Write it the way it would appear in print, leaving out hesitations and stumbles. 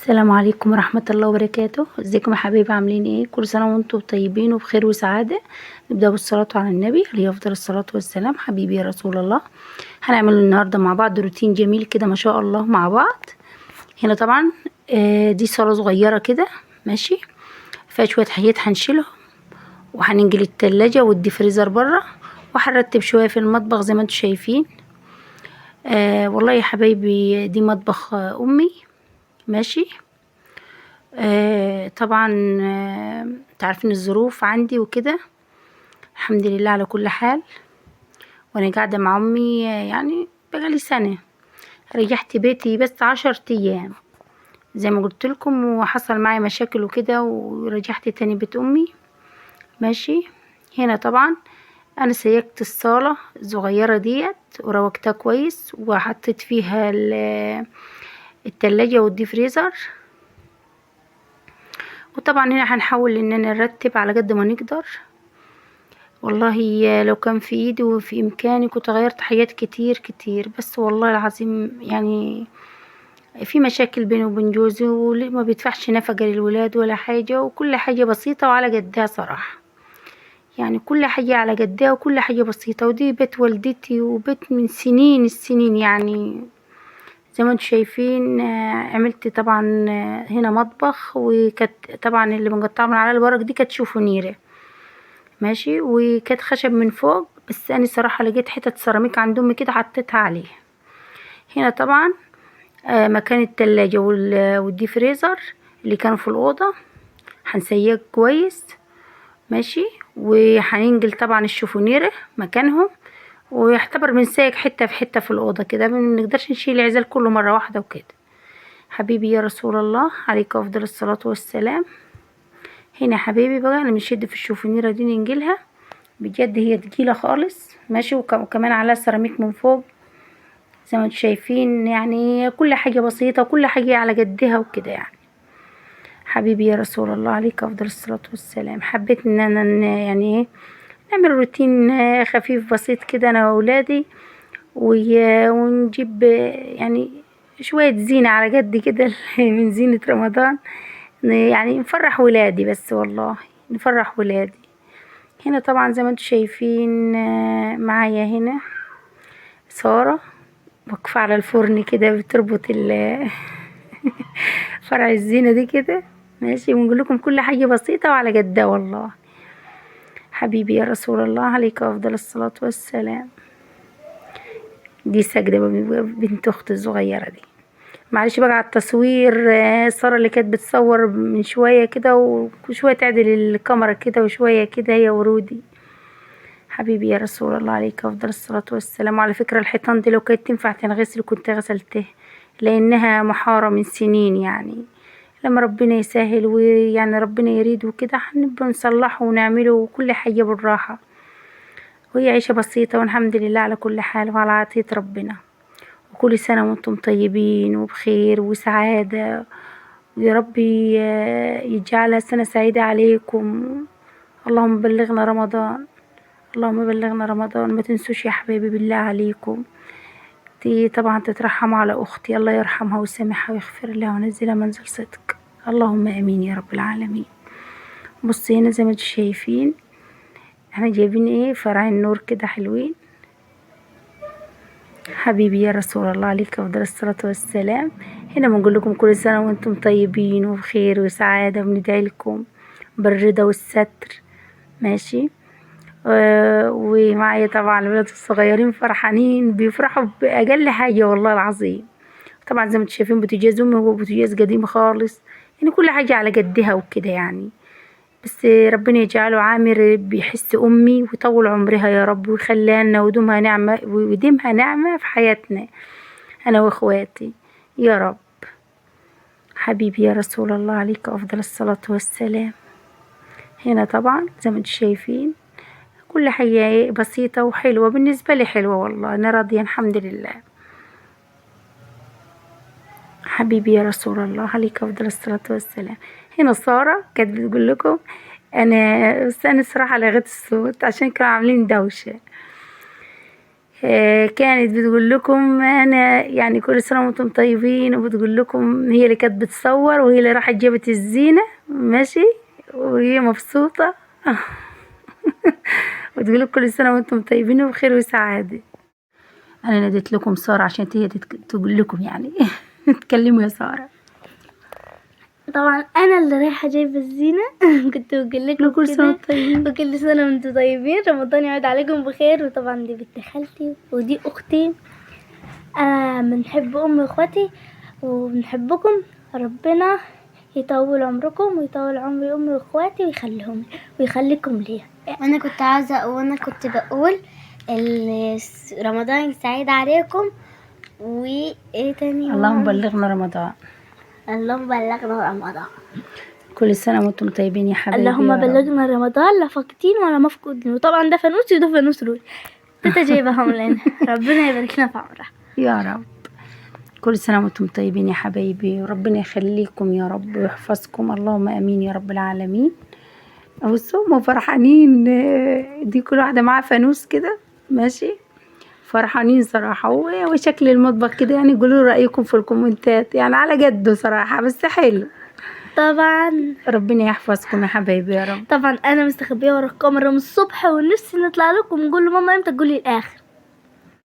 السلام عليكم ورحمة الله وبركاته. ازيكم يا حبايبي؟ عاملين ايه؟ كل سنة وانتم طيبين وبخير وسعادة. نبدأ بالصلاة على النبي عليه افضل الصلاة والسلام. حبيبي يا رسول الله، هنعمل النهاردة مع بعض روتين جميل كده ما شاء الله مع بعض. هنا طبعا دي صالة صغيرة كده ماشي، فيها شوية حاجات هنشيلهم، وهننجل التلاجة والدي فريزر بره، وهنرتب شوية في المطبخ زي ما انتم شايفين. والله يا حبايبي دي مطبخ امي ماشي. طبعا تعرفين الظروف عندي وكده، الحمد لله على كل حال. وانا قاعدة مع امي يعني بقالي سنة، ريحت بيتي بس 10 ايام زي ما قلت لكم، وحصل معايا مشاكل وكده ورجعت تاني بيت امي ماشي. هنا طبعا انا سيكت الصالة الصغيرة ديت وروقتها كويس، وحطيت فيها التلاجة والدي فريزر. وطبعا هنا هنحاول اننا نرتب على قد ما نقدر. والله لو كان في ايدي وفي امكاني كنت غيرت حاجات كتير كتير، بس والله العظيم يعني في مشاكل بيني وبين جوزي، وما بيدفعش نفقة للولاد ولا حاجة، وكل حاجة بسيطة وعلى قدها صراحة، يعني كل حاجة على قدها وكل حاجة بسيطة. ودي بيت والدتي وبيت من سنين السنين يعني زي ما انتم شايفين. عملت طبعا هنا مطبخ، وكانت طبعا اللي بنقطعها من على الورق دي كانت شوفونيرة ماشي، وكانت خشب من فوق، بس انا صراحة لقيت حتت سيراميك عند امي كده حطيتها عليها. هنا طبعا مكان التلاجة والدي فريزر اللي كانوا في الأوضة هنسيج كويس ماشي، وهننجل طبعا الشوفونيرة مكانهم، ويعتبر بنسيج حتة في حتة في الأوضة كده، ما بنقدرش نشيل العزال كله مرة واحدة وكده. حبيبي يا رسول الله عليك أفضل الصلاة والسلام. هنا حبيبي بقى أنا بنشد في الشوفونيرة دي ننجلها، بجد هي تقيلة خالص ماشي، وكمان عليها سيراميك من فوق زي ما انتم شايفين، يعني كل حاجة بسيطة وكل حاجة على قدها وكده يعني. حبيبي يا رسول الله عليك أفضل الصلاة والسلام. حبيت إن أنا يعني إيه نعمل روتين خفيف بسيط كده أنا وأولادي، ونجيب يعني شوية زينة على قد كده من زينة رمضان، يعني نفرح ولادي بس، والله نفرح ولادي. هنا طبعا زي ما انتم شايفين معايا هنا سارة واقفة على الفرن كده بتربط فرع الزينة دي كده ماشي، ونقول لكم كل حاجة بسيطة وعلى قدها والله. حبيبي يا رسول الله عليك أفضل الصلاة والسلام. دي ساجدة بنت أختي الصغيرة دي، معلش بقى على التصوير، سارة اللي كانت بتصور من شوية كده وشوية تعدل الكاميرا كده وشوية كده هي ورودي. حبيبي يا رسول الله عليك أفضل الصلاة والسلام. وعلى فكرة الحيطان دي لو كانت تنفع تنغسل كنت غسلتها، لأنها محارة من سنين يعني، لما ربنا يسهل ويعني ربنا يريد وكده هنبقى نصلحه ونعمله كل حاجة بالراحة، وهي عيشة بسيطة والحمد لله على كل حال وعلى عطية ربنا. وكل سنة وانتم طيبين وبخير وسعادة، ويا ربي يجعلها سنة سعيدة عليكم. اللهم بلغنا رمضان، اللهم بلغنا رمضان. ما تنسوش يا حبايبي بالله عليكم دي طبعا تترحموا على أختي، الله يرحمها ويسامحها ويغفر لها وينزلها منزل صدق، اللهم امين يا رب العالمين. بصي هنا زي ما انتم شايفين احنا جايبين ايه فرع النور كده حلوين. حبيبي يا رسول الله عليك افضل الصلاة والسلام. هنا بنقول لكم كل سنة وانتم طيبين وبخير وسعادة، وبندعي لكم بالرضا والستر ماشي. ومعايا طبعا الولاد الصغيرين فرحانين بيفرحوا بأقل حاجة والله العظيم. طبعا زي ما انتم شايفين بوتاجاز امي هو بوتاجاز قديم خالص، يعني كل حاجة على قدها وكده يعني، بس ربنا يجعله عامر بيحس امي ويطول عمرها يا رب ويخليها لنا ويدومها نعمة، ويديمها نعمة في حياتنا انا واخواتي يا رب. حبيبي يا رسول الله عليك افضل الصلاة والسلام. هنا طبعا زي ما انتم شايفين كل حاجة بسيطة وحلوة، بالنسبة لي حلوة والله، أنا راضية الحمد لله. حبيبي يا رسول الله عليك أفضل الصلاة والسلام. هنا سارة كانت بتقول لكم أنا، بس أنا الصراحة لغيت الصوت عشان كانوا عاملين دوشة. كانت بتقول لكم انا يعني كل سنة وانتم طيبين، وبتقول لكم هي اللي كانت بتصور وهي اللي راحت جابت الزينة، ماشي، وهي مبسوطة. وتقول لكم كل سنة وانتم طيبين وبخير وسعادة. انا ناديت لكم سارة عشان هي تقول لكم يعني. اتكلموا يا سارة. طبعا انا اللي رايحة جايبه الزينة. كنت بقول لكم كل سنة كده. وانتم طيبين. وكل سنة وانتم طيبين، رمضان يعود عليكم بخير. وطبعا دي بنت خالتي ودي اختي، انا بنحب امي واخواتي وبنحبكم. ربنا يطول عمركم ويطول عمر امي واخواتي ويخليهم ويخليكم ليا. انا كنت عاوزه، وانا كنت بقول رمضان سعيد عليكم. وايه تاني؟ اللهم بلغنا رمضان. اللهم بلغنا رمضان. كل سنة وانتم طيبين يا حبايبي. اللهم يا رب. بلغنا رمضان، لا فاقدين ولا مفقودين. وطبعا ده فانوسي وده فانوس رول، تيتا جايبهم لنا. ربنا يبارك لنا في عمرها يا رب. كل سنة وانتم طيبين يا حبايبي، وربنا يخليكم يا رب ويحفظكم، اللهم امين يا رب العالمين. بصوا هما فرحانين، دي كل واحدة معاها فانوس كده، ماشي، فرحانين صراحة. وشكل المطبخ كده يعني، قولوا رأيكم في الكومنتات، يعني على جده صراحة، بس حلو. طبعا ربنا يحفظكم يا حبايبي يا رب. طبعا انا مستخبيه ورا الكاميرا من الصبح، ونفسي نطلع لكم ونقول لماما امتى تقولي الاخر.